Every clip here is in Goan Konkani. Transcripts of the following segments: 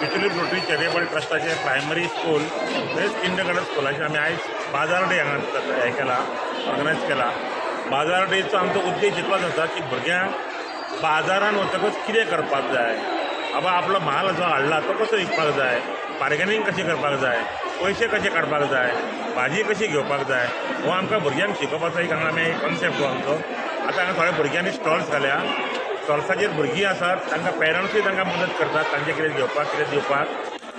बिचोली रोटरी चॅरिटेबल ट्रस्टाचे प्रायमरी स्कूल तशेंच किंडर गार्डन स्कुलाचे आमी आयज बाजार डे हांगा हें केला, ऑर्गनायज केला. बाजार डेचो आमचो उद्देश इतलोच आसा की भुरग्यांक बाजारान वतकच कितें करपाक जाय, बाबा आपलो म्हाल जो हाडला तो कसो विकपाक जाय, बार्गेनींग कशें करपाक जाय, पयशे कशे काडपाक जाय, भाजी कशी घेवपाक जाय, हो आमकां भुरग्यांक शिकोवपाचो एक हांगा आमी कॉन्सेप्ट हो आमचो. आतां हांगा थोड्या भुरग्यांनी स्टॉल्स घाल्या. स्टॉल्साचेर भुरगीं आसात, तांकां पेरंट्सूय तांकां मदत करतात तांचें कितें घेवपाक, कितें दिवपाक.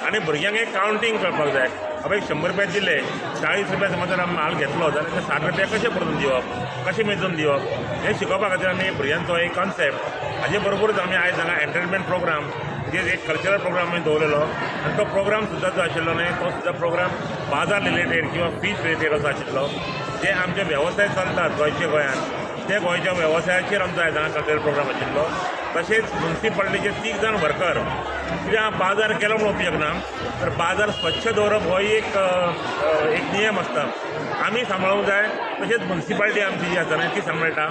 आनी भुरग्यांक एक कावंटींग करपाक जाय. बाबा, एक 100 रुपया दिले, 40 रुपया समज जर आमी म्हाल घेतलो जाल्यार ते 60 रुपया कशे परतून दिवप, कशें मेजून दिवप, हें शिकोवपा खातीर आमी भुरग्यांचो एक कॉन्सेप्ट. हाजे बरोबरूच आमी आयज हांगा एंटरटेनमेंट प्रोग्राम म्हणजे एक कल्चरल प्रोग्राम आमी दवरलेलो आनी तो प्रोग्राम सुद्दां जो आशिल्लो न्हय, तो सुद्दां प्रोग्राम बाजार रिलेटेड किंवा फीश रिलेटेड असो आशिल्लो. जे आमचे वेवसाय चलतात गोंयचे, गोंयांत, ते गोंयच्या वेवसायाचेर आमचो आयज हांगा कल्चरल प्रोग्राम आशिल्लो. तशेंच मुन्सिपालिटीचे तीग जाण वर्कर. कित्याक, बाजार केलो म्हूण उपयोग ना, तर बाजार स्वच्छ दवरप हो एक एक नियम आसता. आमी सांबाळूंक जाय, तशेंच मुन्सिपालिटी आमची जी आसा न्हय, ती सांबाळटा.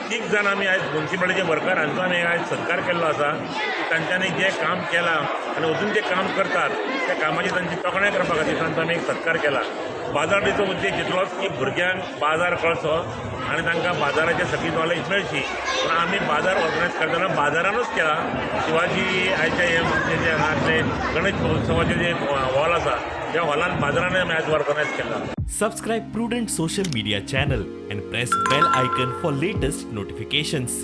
तीग जाण आमी आयज मुन्सिपालिटीचे वर्कर, हांचो आमी आयज सत्कार केल्लो आसा की तांच्यांनी जें काम केलां आनी अजून जें काम करतात, त्या कामाची तांची तोखणाय करपा खातीर तांचो आमी एक सत्कार केला. बाजार डेचो उद्देश इतलोच की भुरग्यांक बाजार कळचो आनी तांकां बाजाराचे सगळी नॉलेज मेळची म्हणून आमी बाजार ऑर्गनायज करतना बाजारानूच केला. शिवाजी आयचे हे आमचे जे हांगासले गणेश महोत्सवाचे जे हॉल आसा, त्या हॉलान बाजारानूय आमी आयज ऑर्गनायज केला. Subscribe Prudent Social Media channel and press bell icon for latest notifications.